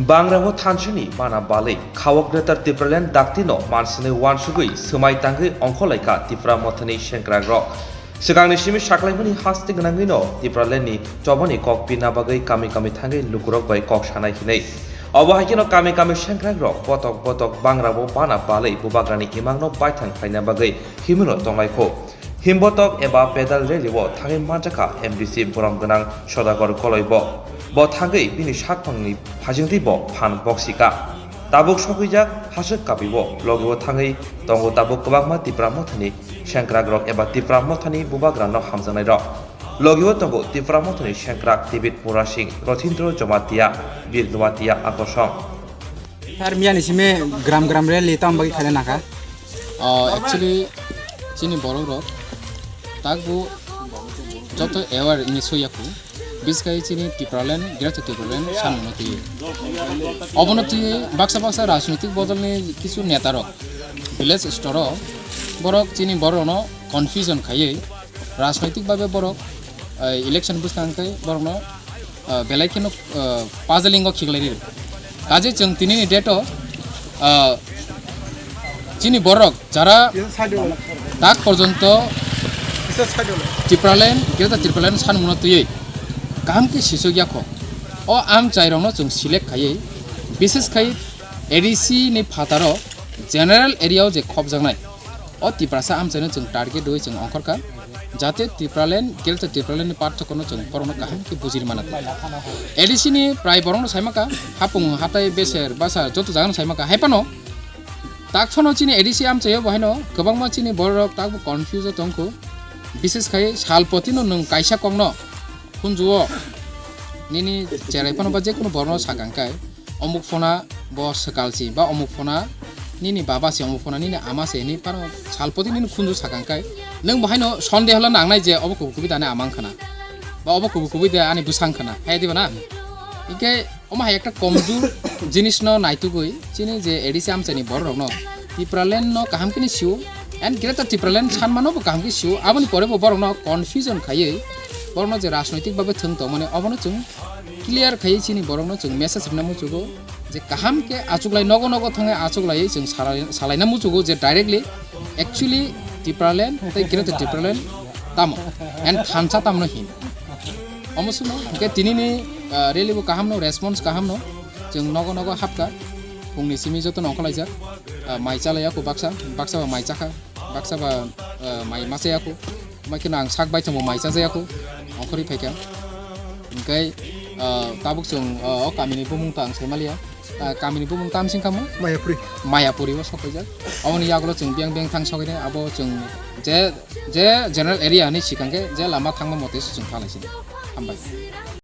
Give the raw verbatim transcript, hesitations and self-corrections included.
Bangrao thansini mana balwi khao Greater Tipraland daktino mansini wansugwi swmai tangwi ongkholaikha Tipra Mothani sengkrakrok. Swkangni simi saklaimani haste gwnangwino Tipralandni chobani kok pina bagwi kami kami thangwi lukurok bai kok sanai hinwi. Obo hai kheno kami kami sengkrakrok botok botok bangrao mana balwi bubagrani imangno baithang khlaina bagwi himino tonglaikho. Himbotok eba pedal rally-o thangwi manjakha M D C borom gwnang Sodagor Koloibo. Bo thangwi bini sakphangni phajingtwi bo phan boksikha. Tabuk sokwijak haswk kapibo logi-o thangwi tongo tabuk kwbangma Tipra Mothani sengkrakrok eba Tipra Mothani bubagrano hamjaknairok. Logi-o tongo Tipra Mothani sengkrak David Murasing, Rothindro Jamatia, Bir Nuatia Akosong. Sir, miyani simi gram gram rally tamo bagwi khaina nangkha? Ah, actually, chini borok rok takbo joto aware ni soya khu, biskai chini Tipraland, Greater Tipraland sanmano twi. Obono twi baksa baksa rajnitik bodol ni kisu neta rok village store o borok chini borok no confusion khaiwi rajnitik babe borok, eh, election bwskang tei borok no ah, belai kheno, ah, puzzling o khiklai ri. Kaje chwng tinini date o, ah, chini borok jara tak porjonto Tipraland, Greater Tipraland sanmano twiwi kaham khe sisok yakho. O amchai rokno chwng select khaiwi, bises khai A D C ni phataro general area o je khopjaknai, o Tiprasa amchaino chwng target rwui chwng ongkhorkha, jate Tipraland, Greater Tipraland ni parthokono chwng borokno kaham khe bujiri mana. A D C ni prai borokno saimakha, hapung hatai beser basa joto jagano saimakha. Hai phano tak phano chini A D C amchaio bo haino kwbangma chini borok takbo confuse o tongkhu. Bises khai salpotino nwng kaisa kokno khunjuo nini cherai phano ba jekono borokno sakang kai, omuk phona bo swkal si, ba omuk phona nini baba si, omuk phona nini ama si, hinwi phano salpoti nini khunju sakang kai, nwng bo haino sonde hwla nangnai je obo kubui kubui dani ama wngkhana, ba obo kubui kubui de ani bwsa wngkhana, hai diba na? Hinkhe omo hai ekta komjur jinisno naitugwi chini je A D C amchaini bororokno Tipralandno kaham khe sio, and Greater Tipraland sanmano bo kaham khe sio, aboni pore bo borokno confusion khaiwi borokno je rajnoitik babe thwng tongmani obono chwng clear khaiwi chini borokno chwng message rwna muchugo je kaham khe achuklai nogo nogo thangwi achuklaiwi chwng salai-, salaina muchugo je directly actually Tipraland tei Greater Tipraland tamo and thansa tamno hin. Omo swngno hinkhe tinini, ah, rally bo kaham no, response kaham no, chwng nogo nogo hapkha, phungni simi joto no ongkhorlaijak, ah, mai chalai yakho baksa, baksa ba mai chakha. Baksa ba, ah, mai masa yakho. Mai kheno ang sak bai tongbo mai chaja yakho. Ongkhorwi phaikha. Hinkhe, ah, tabuk chwng, ah, o kamini bumung ta ang sai maliya. Ah, kamini bumung tam sing kamo? Mayapuri. Mayapuri o sok paijak. Aboni yagulo chwng biyang biyang thang sogwi abo chwng je, je general area ni sikang khe je lama thangma mote se chwng thanglai sini. Hambai.